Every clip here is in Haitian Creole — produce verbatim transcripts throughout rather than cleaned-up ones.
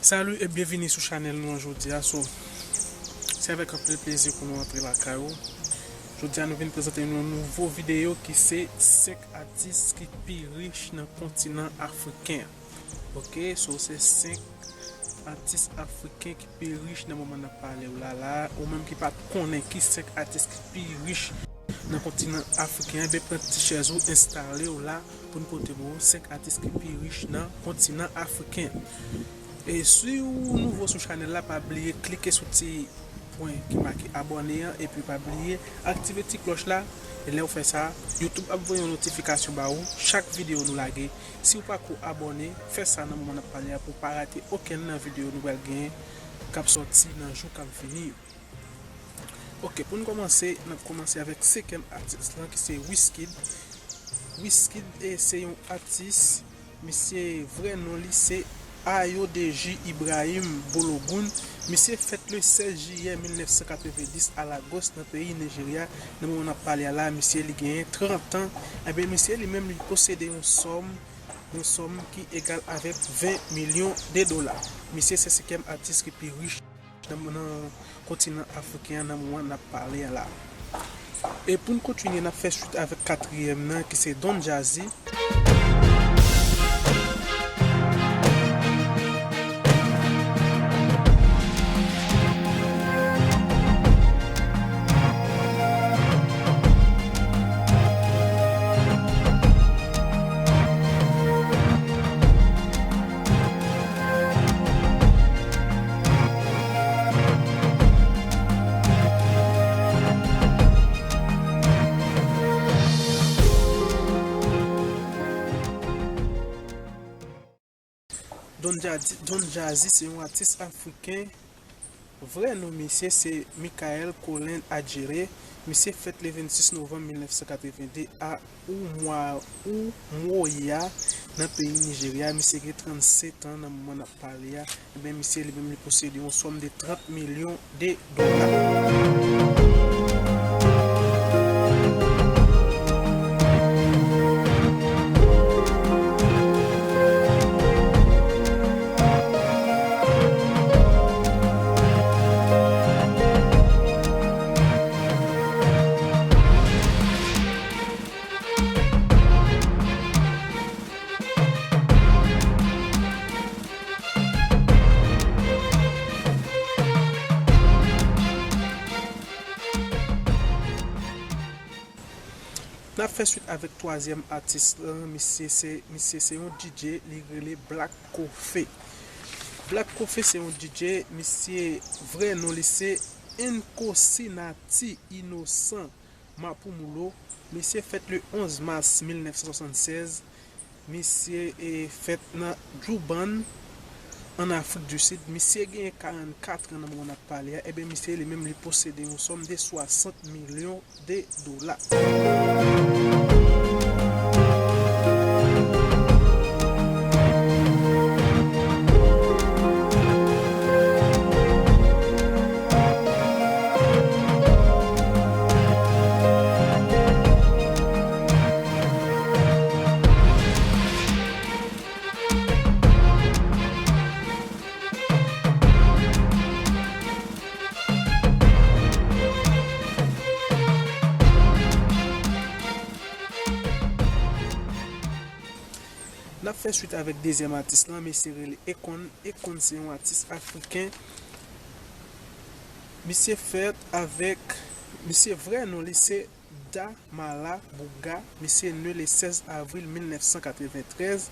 Salut e byenvini sou chanèl nou an jodi a. So, se avèk anpil plezi pou nou antre lakay ou. Jodi a nou vin prezante nou yon nouvo videyo ki se senk atis ki pi rich nan kontinan afriken. Ok, so se senk atis afriken ki pi rich nan moman n ap pale w la la. Ou menm ki pa t konnen ki senk atis ki pi rich nan kontinan afriken an, ben pran ti chèz ou, enstale w la pou n pote pou ou senk atis ki pi rich nan kontinan afriken. E si w nouvo sou chanèl la, pa bliye klike sou ti pwen ki make abòne an, epi pa bliye aktive ti klòch la. E lè w fè sa, YouTube ap voye yon notifikasyon ba ou chak videyo nou lage. Si w pako abòne, fè sa nan moman n ap pale a pou w pa rate okenn nan videyo nou pral genyen k ap sòti nan jou k ap vini yo. Ok, pou n kòmanse, n ap kòmanse avèk senkyèm atis lan ki se Wizkid. Wizkid, e, se yon atis, misye vrè non li se Ayodeji Ibrahim Bologun. Misye fèt le sèz jiyè mil nèf san katrevenndis a Lagos nan peyi Nijerya. Nan moman n ap pale a la, misye li genyen trant an. Ebyen, misye li menm li posede yon sòm, yon sòm ki egal avèk ven milyon de dola. Misye se senkyèm atis ki pi rich nan, nan kontinan afriken an nan moman n ap pale a la. E pou n kontinye, n ap fè swit avèk katriyèm nan ki se Don Jazzy. Don Jazzy, Don Jazzy se yon atis afriken. Vrè non misye se Michael Colin Adjere. Misye fèt le vennsis novanm mil nèf san katrevenndi a Umwa-, Umuoya, nan peyi Nijerya. Misye gen trannsenk an nan moman n ap pale a. Ebyen, misye li menm li posede yon sòm de trant milyon de dola. N ap fè swit avèk twazyèm atis lan. Misye se, misye se yon D J, li rele Black Coffee. Black Coffee se yon D J, misye vrè non li se Nkosinati Innocent Mapumulo. Misye fèt le onz mas mil nèf san swasannsèz. Misye, e, fèt nan Djouban, ann Afrik di Sid. Misye genyen karannkat an nan moman n ap pale a. Ebyen, misye li menm li posede yon sòm de swasant milyon de dola. N ap fè swit avèk dezyèm atis lan, misye rele Akon. Akon se yon atis afriken. Misye fèt avèk, misye vrè non li se Damala Buga. Misye ne le sèz avril mil nèf san katreventrèz,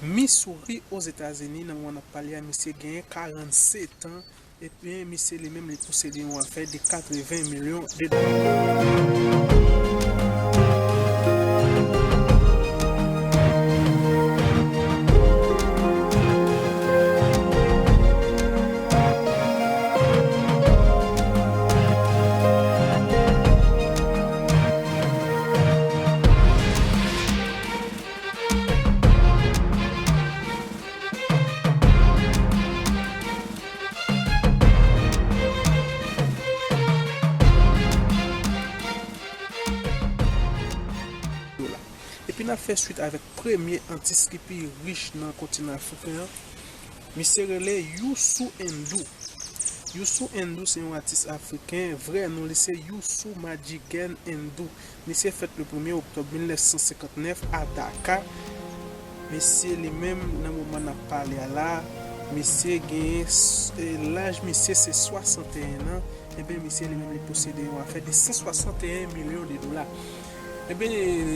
Missouri, Ozetazini. Nan moman n ap pale a, misye genyen karannsetan. Ebyen, misye li menm, li posede yon afè de katreven milyon de dola. Epi n ap fè swit avèk premye atis ki pi rich nan kontinan afriken an. Misye rele Youssou N'Dour. Youssou N'Dour se yon atis afriken, vrè non li se Youssou Madjiguène N'Dour. Misye fèt le premye oktòb mil nèf san senkant nèf a Dakar. Misye li menm nan moman n ap pale a la, misye genyen, laj misye se swasanteyen an. Ebyen misye li menm li posede yon afè de san swasanteyen milyon de dola. Ebyen,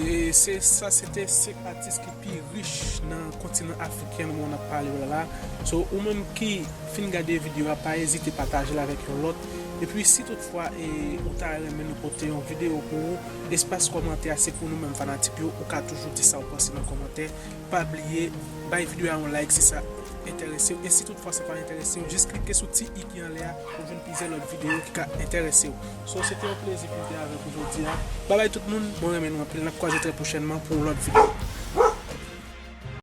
e, se sa se te senk atis ki pi rich nan kontinan afriken nan moman n ap pale yo la la. So, ou menm ki fin gade videyo a, pa ezite pataje l avèk yon lòt. Epi si toutfwa e, ou ta renmen nou pote yon videyo pou ou, espas kòmantè a se pou nou menm fanatik yo, ou ka toujou di sa ou panse nan kòmantè. Pa bliye bay videyo a yon like si sa enterese w. E si toutfwa sa pa enterese w, jis klike sou ti i ki anlè a pou jwenn plizyè lòt videyo ki ka enterese w. So, se te yon plezi pou m te avèk ou jodi a. Babay tout moun, mwen renmen nou anpil. N ap kwaze trè pwochènman pou yon lòt videyo.